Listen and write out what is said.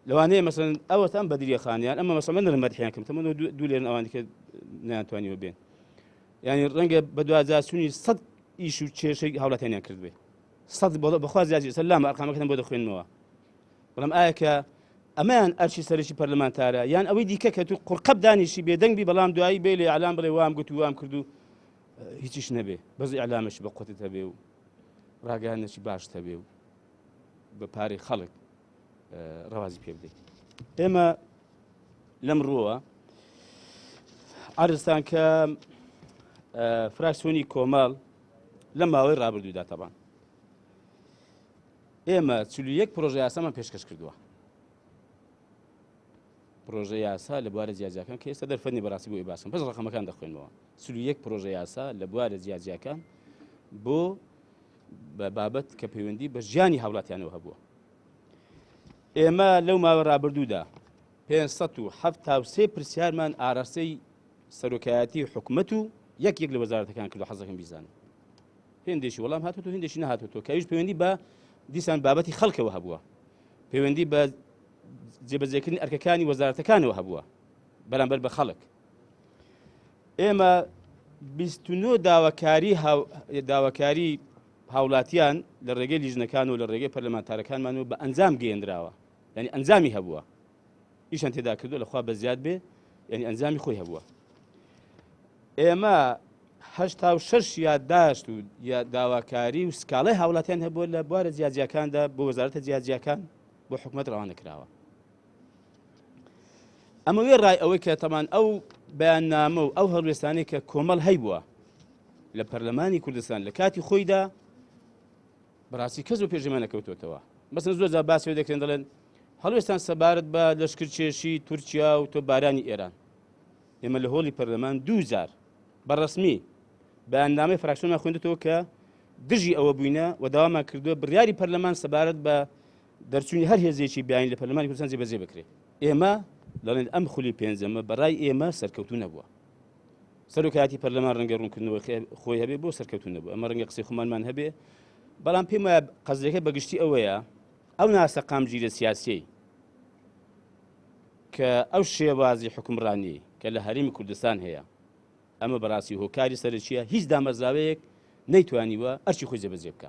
لەوانەیە مەسەن ئەوەتان ئەم بەدریە خانیان ئەمە مەسەن من مەدحیان کەم تەمەن دوو لێرن ئەوانی کە نەیانتوانیوە بێن. یعنی ڕەنگە بەدواداچوونی 100 ئیش و کێشەی هاوڵاتیانیان کردبێ. 100 بەخوا زیاتر ئێستا لامە ئەرقامەکەتان بۆ دەخوێنمەوە. بەڵام ئایا کە ئەمەیان ئەرچی سەرەکی پەرلەمانتارە یان ئەوەی دیکە کە تو قورقەب دانیشی بێدەنگ بی بەڵام دوایی بێ لە ئیعلام بڵێ وام گوت و وام کرد و هیچیش نەبێ بەس ئیعلامش بە قوتت هەبێ و ڕاگەیاندنێکی باشت هەبێ و بە پارەی خەڵک ڕەوازی پێ بدەیت. ئێمە لەم ڕووە عەرزتان کە فراکسیۆنی کۆمەڵ لە ماوەی ڕابردوودا تەبان ئێمە 41 پرۆژە یاسامان پێشکەش کردووە. پرۆژە یاسا لە بوارە جیاجیاکان کە ئێستا دەرفەت نیە بەڕاستی بۆی باسم بەس ڕقەمەکان دەخوێنمەوە. 41 پرۆژە یاسا لە بوارە جیاجیاکان بۆ بە بابەت کە پەیوەندی بە ژیانی هاوڵاتیانەوە هەبووە. ئێمە لەو ماوە ڕابردوودا 573 پرسیارمان ئاراستەی سەرۆکایەتی حکومەت و یەک یەک لە وەزارەتەکان کردو حەزەکەم بیزانن. هێندێکی وەڵام هاتووە و هێندێکی نەهاتووە کە ئەویش پەیوەندی بە دیسان بابەتی خەڵکەوە هەبووە، پەیوەندی بە جێبەجێکردنی ئەرکەکانی وەزارەتەکانەوە هەبووە بەرامبەر بە خەڵک. ئێمە 29 داواکاری داواکاری هاوڵاتیان لە ڕێگەی لیژنەکان و لە ڕێگەی پەرلەمانتارەکانمان و بە ئەنجام گەیەندراوە، یعنی ئەنجامی هەبووە، ئیشان تێدا کردو لەخوا بە زیاد بێ، یعنی ئەنجامی خۆی هەبووە. ئێمە 86 یادداشت و داواکاری و سکاڵای هاوڵاتیان هەبووە لە بوارە جیاجیاکاندا بۆ وەزارەتە جیاجیاکان بۆ حکومەت ڕەوانە کراوە. ئەمە وێ ڕای ئەوەی کە تەمان ئەو بەیاننامە و ئەو هەڵوێستانەی کە کۆمەڵ هەیبووە لە پەرلەمانی کوردستان لە کاتی خۆیدا بەڕاستی کەس بۆ پێشێمە نەکەوتوێتەوە. مەسەن زۆر جار باسی دەکرێن دەڵێن هەڵوێستان سەبارەت بە لەشکرکێشی تورکیا و تۆپبارانی ئێران. ئێمە لە هۆڵی پەرلەمان دوو جار بە ڕەسمی بەیاننامەی فراکسیۆنمان خوێندێتەوە کە دژی ئەوە بووینە و داوامان کردووە بڕیاری پەرلەمان سەبارەت بە دەرچوونی هەر هێزێکی بیانی لە پەرلەمانی کوردستان جێبەجێ بکرێت. ئێمە دەڵێن ئەم خولی پێنجەمە بەڕای ئێمە سەرکەوتوو نەبووە. سەرۆکایەتی پەرلەمان ڕەنگە ڕوونکردنەوەی خۆی هەبێ بۆ سەرکەوتوو نەبوو، ئەمە ڕەنگە قسەی خۆمانمان هەبێ، بەڵام پێم وایە قەزیەکە بەگشتی ئەوەیە ئەو ناسەقامگیرە سیاسیەی کە ئەو شێوازی حکومڕانی کە لە هەرێمی کوردستان هەیە، ئەمە بەڕاستی هۆکاری سەرەکیە، هیچ دامەزراوەیەک نەیتوانیوە ئەرکی خۆی جێبەجێ بکە.